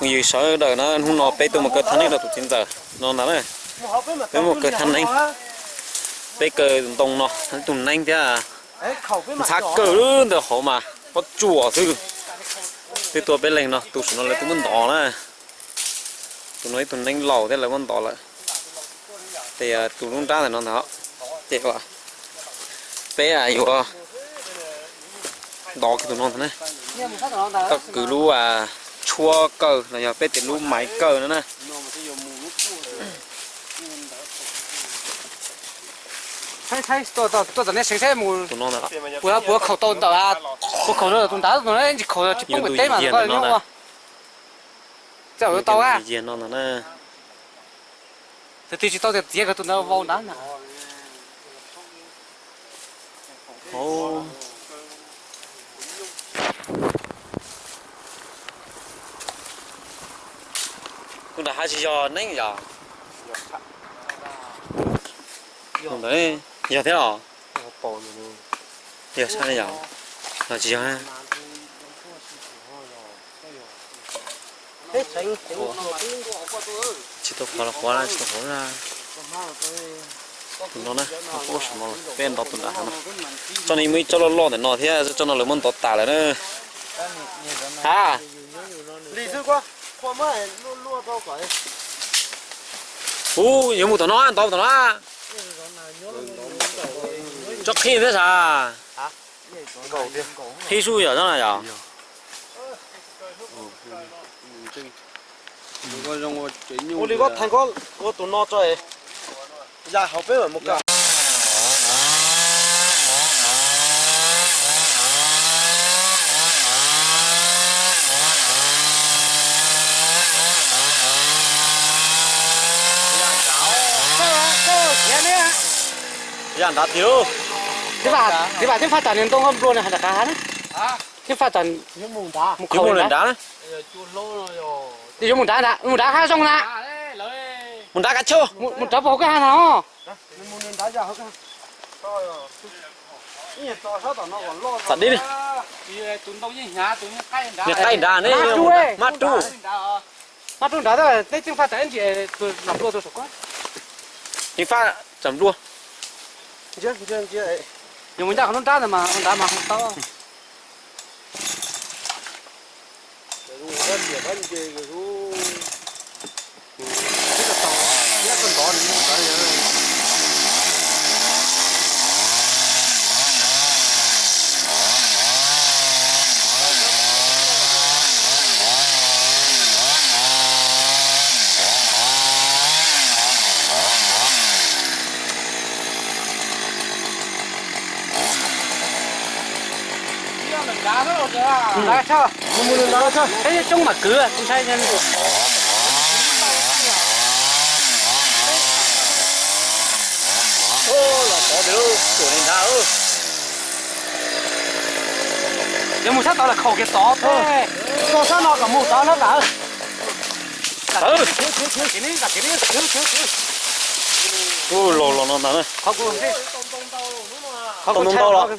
Phooj ywg sawv daws na, hnub no peb tuaj mus kaw thaj neeb rau tus txiv ntxawm no ntag na. Peb mus kaw thaj neeb, peb kaw ntoo no, tus neeb thiab ntxhab kawg ntawm hauv mas pob tsuas xwb. Twb tuaj peb leeg no, tus saum no lawv twb muab ntov na. Tus no ib tug neeb laus thiab lawv muab ntov lawm. Ces tus lub nrab ntawm no ntag, ces peb yuav ntov kiag tus no ntag na. Tau kwv lub tshuab kaw los yog peb tias lub maiv kaw no na. Tus no ntag, puas khaum tau ntawm, puas khaum tus nrad no, tsis khaum tsis poob pem teb mas tau no. Txawm tau a, no ntag na. Tus twg tsis tau tias tiav kawg tus ntawd vau nrad na. Tus nram hav tsis yog neeb yom? Tus ntawd yog thiab os. Yog sab li yom? Los tsis yog na. Tsis tau qhuav los qhuav, tsis tau qhuav na. Tus no na, peb ntov tus nram hav no. Tsob no muaj ib tsob loj loj ntawm no thiab, tsob no lawv muab ntov tas lawm na. Ha, ub, yuav mus tom no, ntov tom no. Tsob qhib thiab sas. Qhib sub yom, tsob no yom. Ua li koj theej koj ua tus no tso, ya hauv peb mam mus kaw. Ya nrad tiag. Txiv Vam, txiv Vam, tib faj tsam niag ntoo koj nplua nws hais nram qab hav na. Tib faj tsam mus khaum nrad. Yuav mus nrad, mus nrad hab zoo na. Mus nrad kav chawj. Mus nrad puas hauv koj hav na os. Tam dib li. Niag qaib nrad ne, mab rub. Mab rub nrad, neb tseem faj tsam ntsis, tus nplua tus saum koj. Tseem faj tsam nplua. Yuav mus ncaj qhov lub nrab ntawd mas nrad mas hu tau. Peb coob mas kwv ntshai. Yuav mus sab tod los khaum kiag tod. Txog sab no kom mus tod na tas. Ub, los los no ntag na. Qhov ntau ntau los.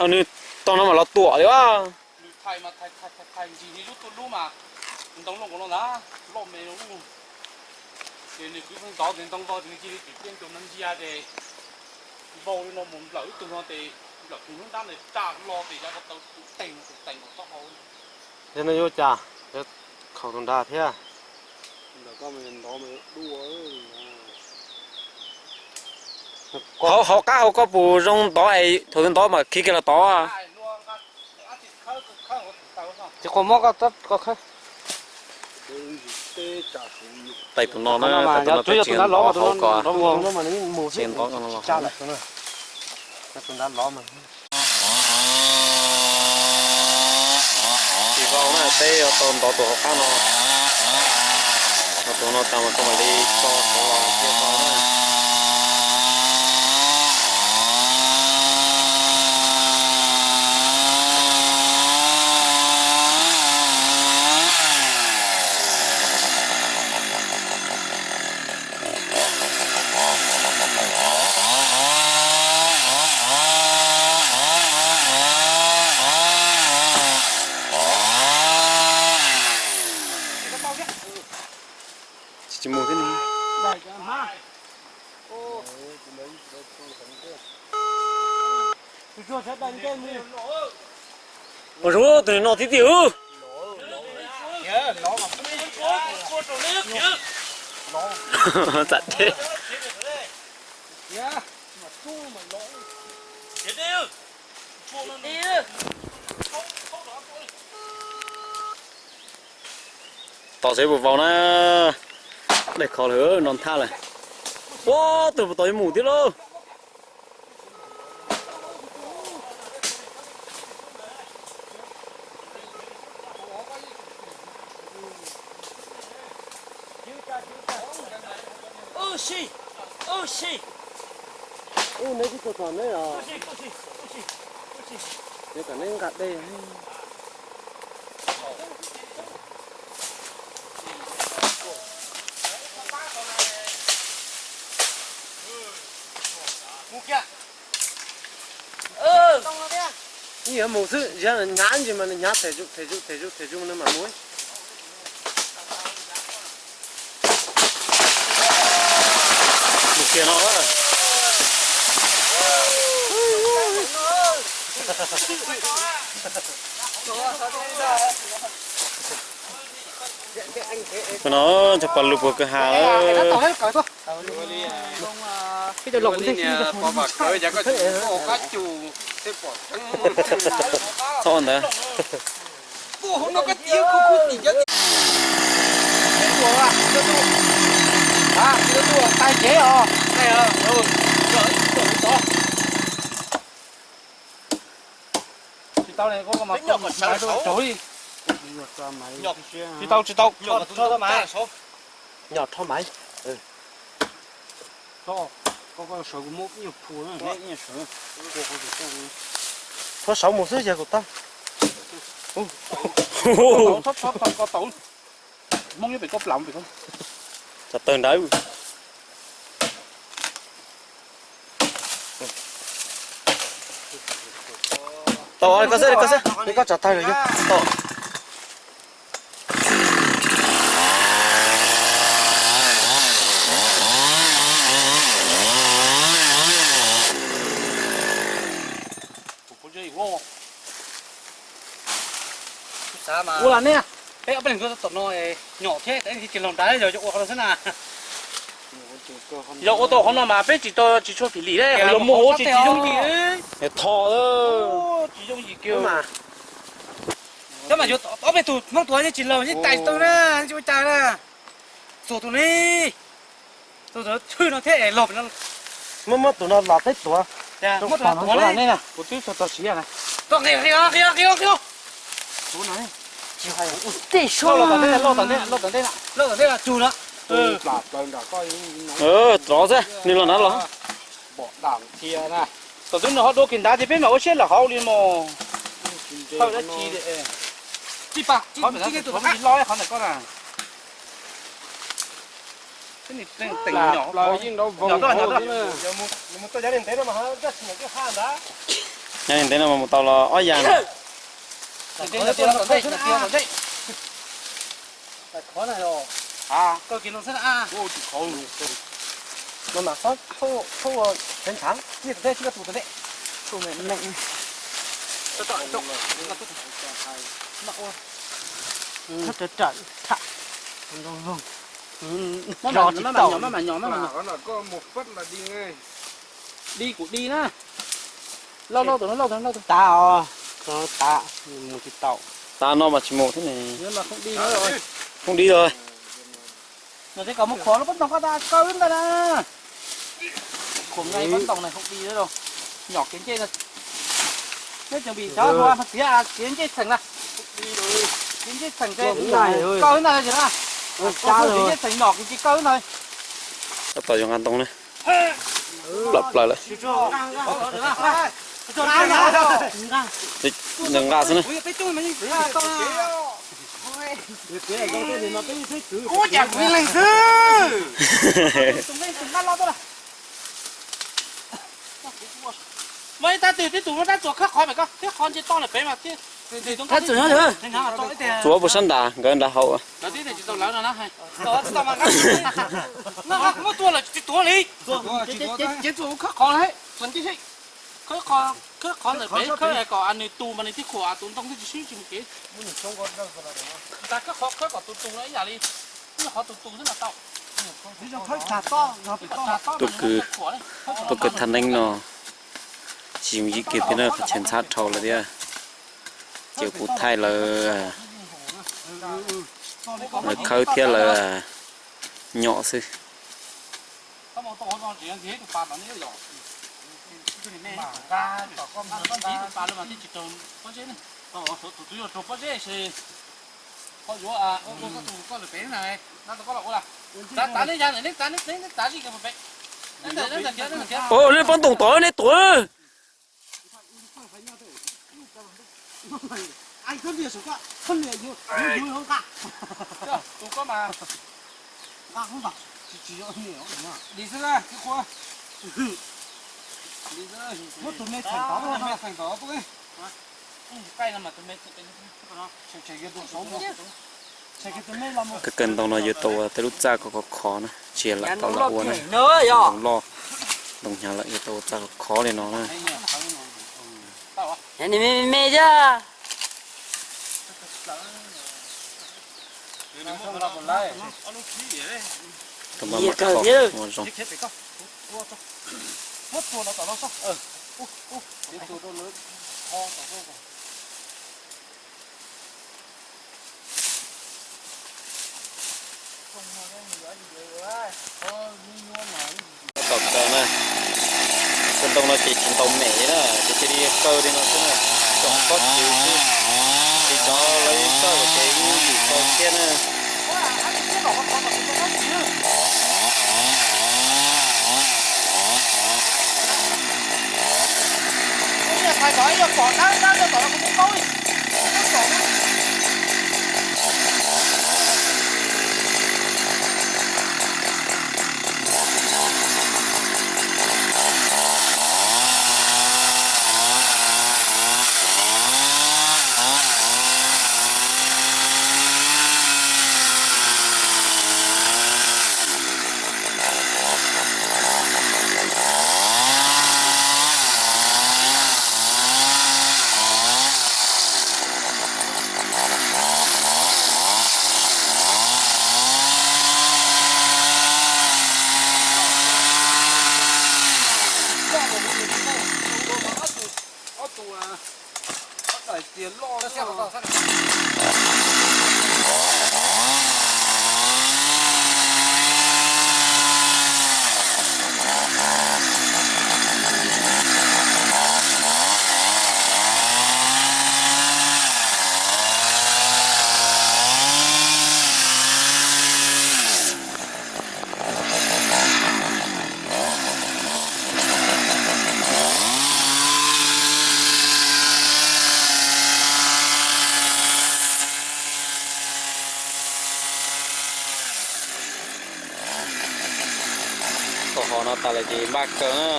Nws tog no mas los tuam li a. Nws thais mas thais thais thais ntsis li lub tuj lub mas ntoo loj nkaus no ntag, loj me loj. Ces nws kwv pheej ntov ces ntoo vau ces nws cia li tsim pliag ntug no ntsia ces vau li no mus nplawm ib tug no ces nplawm kiag lub nrab ntawd tsa lo ces yav ko taw tus teeg tus teeg nkaus taub hau. Yog no yuav cas, yuav khaum tus nrad thiab. Hauv qab hauv koj puas zoo ntov es thaum twg ntov mas khi kiag los tod. Tsis quaj mob koj, koj khawb. Tais tus no na, tais tus no peb tsis ntov hauv ko, tsis ntov ko no los. Tsis vau na, peb yuav tau ntov tus hauv qab no. Ntov tus no tas mas koj mam li tso sawv los cia vau na. Ua zoo tus no tib tiag. Txam deb. Tos seb puas vau na. Daig kho lawm, no thaj lawm. Ua, tus puas tos yuav mus thiab lauj. Ub, neb twb tuaj txog neb os. Neb kom neb nqa dej. Nws yuav mus xwb, hnyav ntsis mas nws hnyav them zuj them zuj them zuj them zuj no mas mus. Mus kiag no. Koj no cov pas lug puag kwj ha lawm. Txhob ua ntawd. Tsis tau, tsis tau, tsis tau. Nyom rho maiv. Rho saud mus xwb yog kuv tau. Tso tawg nrad. Tau, koj xwb, koj xwb, koj tso tawg lawm yog tau. Ua li ne, peb ob peb leeg tuaj tom no nyom thiab, tsis laug nrad yog ua qhov no xwb na. Yog ua tau qhov no mas peb tsis tau, tsis tshua phim lim, yog muaj hauv tsis, tsis yooj yim. Tho, tsis yooj yim kiag. Tab mas yuav ob peb tug Hmoob tuav yeej tsis laug, yeej tais tsis tau na, tsis ua cas na. Txuag tus ne, tus hwj no thiab es laug no. Muab, muab tus no los teb tuav. Muab tus no tuav ne. Kuv twb tso tau siv na. Tuaj nqi, nqi, nqi, nqi, nqi. Tej suab lauj, tom ntej, lauj tom ntej, lauj tom ntej, lauj tom ntej, tsug no. Rov xwb, nws los nrad los. Tom twb nws ho dua kiag nrad ces peb mam ua siab lawm hauv li mos. Tij pa, qhov ntawm koj na. Nyob li ntev no mas mus tau los ob yam. Di kuv di na. Lauj, lauj, tus no lauj, tus no lauj, tus no. Tav os, tav, mus tsis tau. Tav no mas tsis mus thiab ne. Khoom di lawm. No tej kom mus khuam lub pob ntoo koj tas kaw ntawd na. Khuam nqaij pob ntoo na, khoom di lawm. Nyom kev ncej na. Neb cov vim cov hua mas tiav kev ncej txheem na. Kev ncej txheem ces kaw ntawd na. Kev ncej txheem nyom kev ncej kaw ntawd. Tab tom yuav nqa ntoo na. Plaws plaws lawm. Nws nqa xwb na. Muaj ib tab twg tib tug muab rab txuas khawb qhov pem ko, khawb qhov nce toj lawm pem mas. Txuas puas sab nrad, nkawd nrad hauv. Muab tua lawm tsis tuav li. Khawb qhov, khawb qhov. Khawb qhov ntawm pem, khawb kom nws tus mas nws thiaj khuam, tus ntoo thiaj tsis swb tsis mus kev. Ntag, khawb qhov khawb kom tus tus no ib yam li, qhov tus tus xwb mas tau. Tuaj kwv, tuaj kwv thaj neeb no tsis yooj yim kiag thiab na, qhov chaw ntxhab dhau lawm thiab. Ces kuv thaij lawv, lawv khawb thiab lawv nyom xwb. Ua, nej pab ntoos tod nej tuav. Kawg kawg ntoo no yuav tau ua tej lub txaj khov khov na, tsis lam tau lam ua na. Ntoo loj, ntoo hnyav lawm yuav tau ua txaj khov khov li no na. Rau maj mam khov ua zoo. Tom kawg na, cov ntoo no ces tsis ntaus mem li na, ces cia li kaw li no xwb na, tsoom pob txwv xwb. Tsis cov lawv txawj ces yeej yim tau thiab na. Tau hov no tas lawm ces npaj kaw na.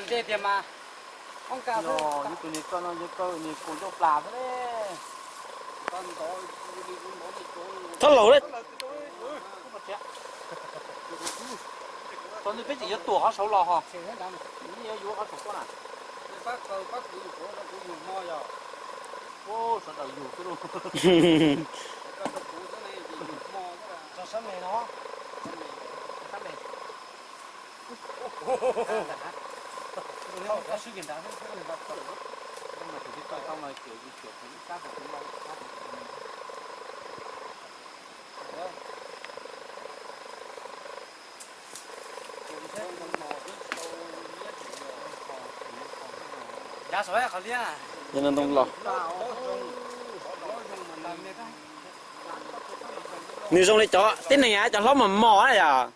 Ntej tiag mas, ib tug niag koj no yog koj niag kaus ncauj plas xwb ne. Thab laus, thaum ntawd peb tseem yuav tuam qhov saud los ho, yuav yuav qhov saum koj na. Sawv daws yug xwb lauj. Nws zoo li cov tib neeg cov hlob mos mos na yom.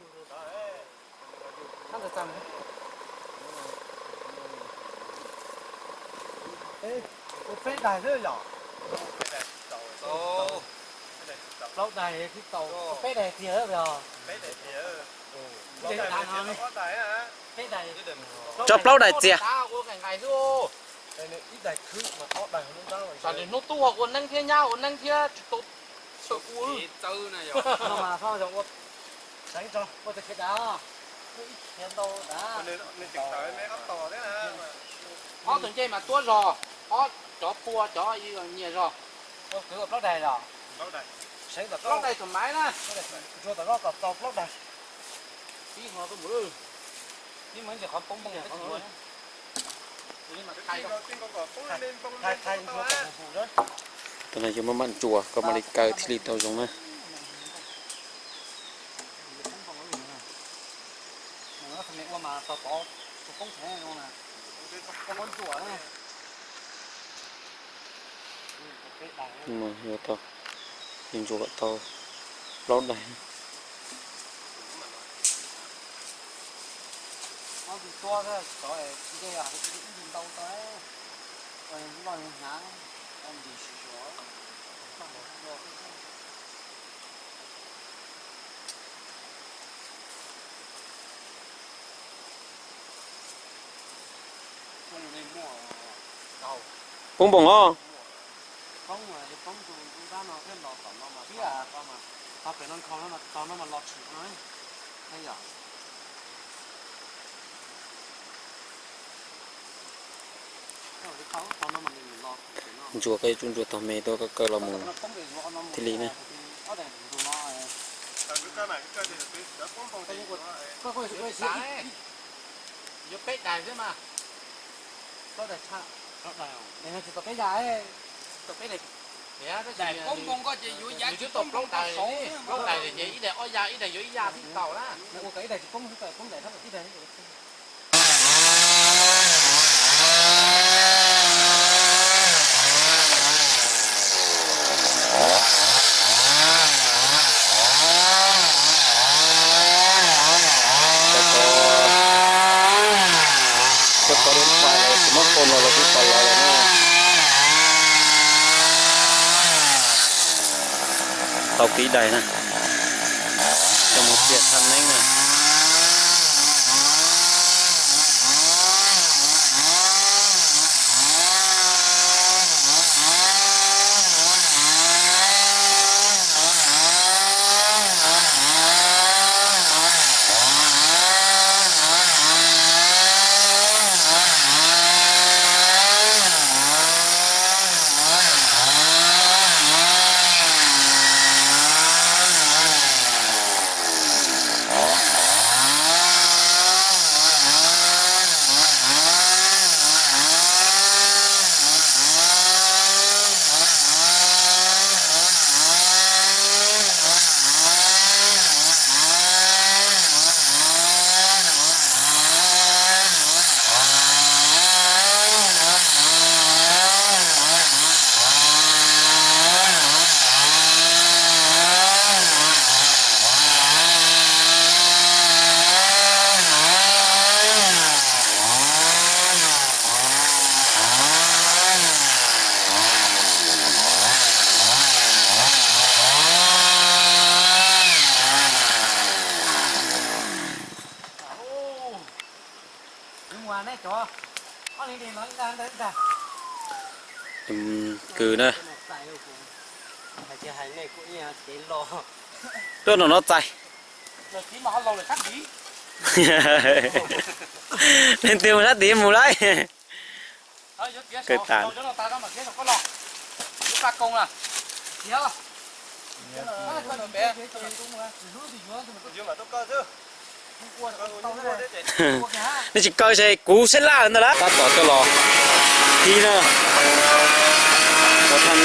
Tso plaub daim txiag. Hnub tub ho ua neeb thiab nyab ua neeb thiab tsis tau. Ob tug ncej mas tuab zog, ob cov pua cov nyias zog. Plaub daim tus maiv na. Tus no yuav muab mam ntsuas koj mam li kaw thiaj li tau zoo na. Yuav tau, yuav ntsuas kom tau plaub daim. Poob npoos os. Ntsuas koj yuav tsum ntsuas tog me tuaj koj kaw los mus thiaj li na. Yuav peb daim xwb mas. Peb daim, peb daim, twb tau plaub daim, plaub daim ces ib daim ob ya ib daim yuav ib ya thiaj tau na. Cov ko, cov ko deb pais los tsis muab qau no los twb tau lawv lawm na. Tau kib daim na, coj mus txiav thaj neeb na. Kws na. Tuaj nram no txais. Leej twg mus sab tid mus lauj. Kawg tas. Nej tsis kaw ces kuv sab laj ntag lawm. Tab tom coj los kib na. Cov thaj